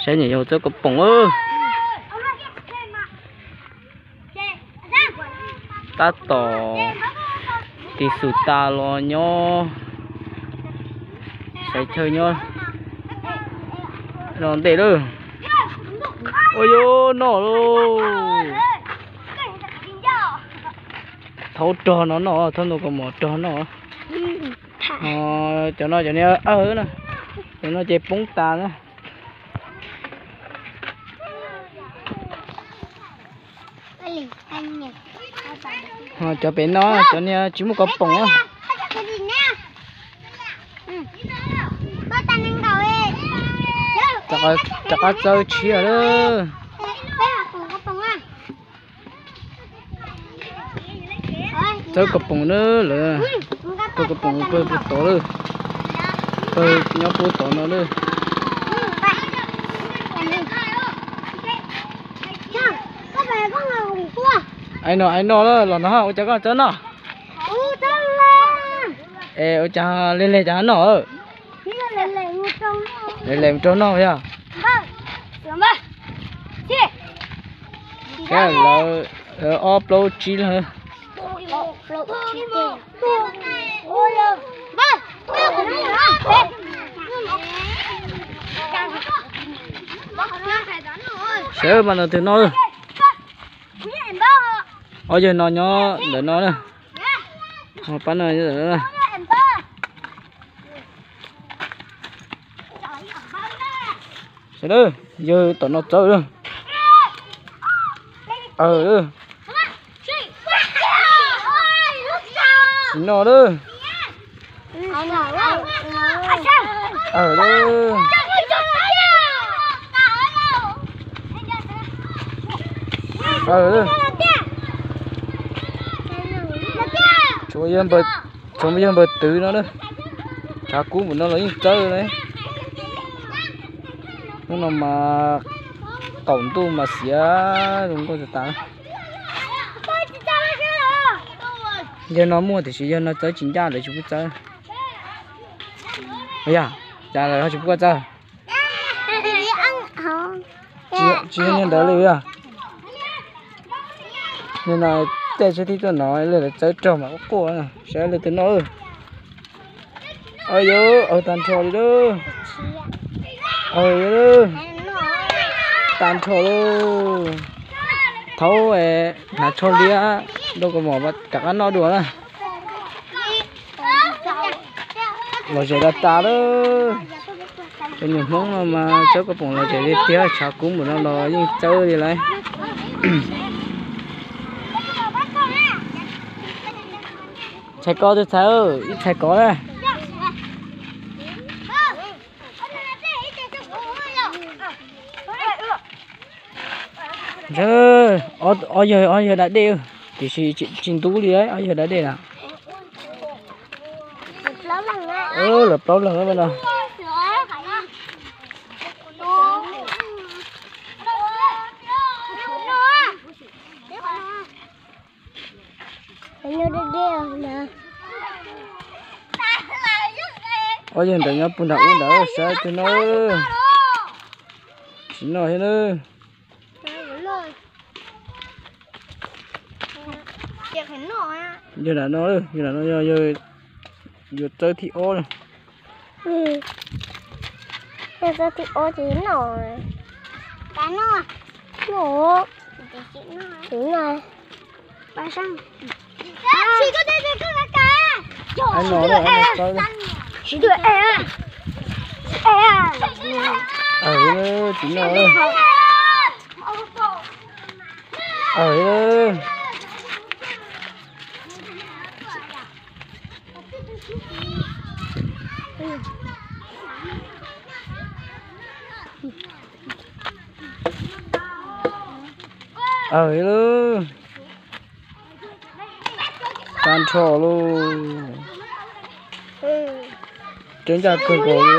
Saib nyuam yaus txawb kaus poom. Tab tom tis xus tas los nyob saiv chaw nyob los ntej lawm. Ua yuav noj lauj. Thaub rog no noj, thaub ntoo kaus mom rog noj. Cov no cov niag awg na, cov no ces poob tas na. Cov pem no cov niag tsis muaj kaus poom na. Rov qab txawb tshiab lawm. Txawb kaus poom na lawm. Txawb kaus poom pawg puag tod lawm. Pawg nyob puag tod no lawm. Ai no, ai no los no, ua cas koj txawb noj? Es ua cas leg leg cas noj? Leg leg mus rau noj yog. Lawv ob plaub tsib leeg. Sawv mas no twg noj. Ob yawg no nyob ntawm no na. Pab no. Sawv daws, yawg tom no txawb lawm. Tsis noj lawm. Tshuav yawg npawg twv no na. Tshav kub npaum no los yeej txawb li. Hnub no mas qaum ntuj mas xiav zoo nkauj tas tas. Yawg no muaj tiam sis yawg no txawb tsis ncaj, lawv tsis pub txawb. Yog, cas lawv ho tsis pub koj txawb? Tsis yog niag ntawd li yog. Niag no tej tsheb tib tuaj no lawv txawb rog mas quaj quaj, saib lawv twg noj. Au yau, tag nrho li lauj. Tag nrho lauj. Thaub hnav tsho liab, ntoo kaus mom rov qab noj dua na. Los zem tas tas lawm. Cov nyuam Hmoob no mas txawb kaus poom los zem tiag tiag, tshav kub npaum no los yeej txawb li lauj. Txhais ko tus txhais, ib txhais ko na. Ob yawg, ob yawg da dej, tiam sis tsis ntub li, ob yawg da dej na. Lawv plaub leeg no. Ob yawg ntawd nyob puag nram ub ntawd saib twg noj. Tsis noj thiab na. Yawg lam no, yawg lam no yog yawg yuav txawb thib ob na. Yawg txawb thib ob ces noj. Noj. Tsis noj. Tsis noj. Aw, tag nrho lauj. Coob ncaj kawg nkaus li.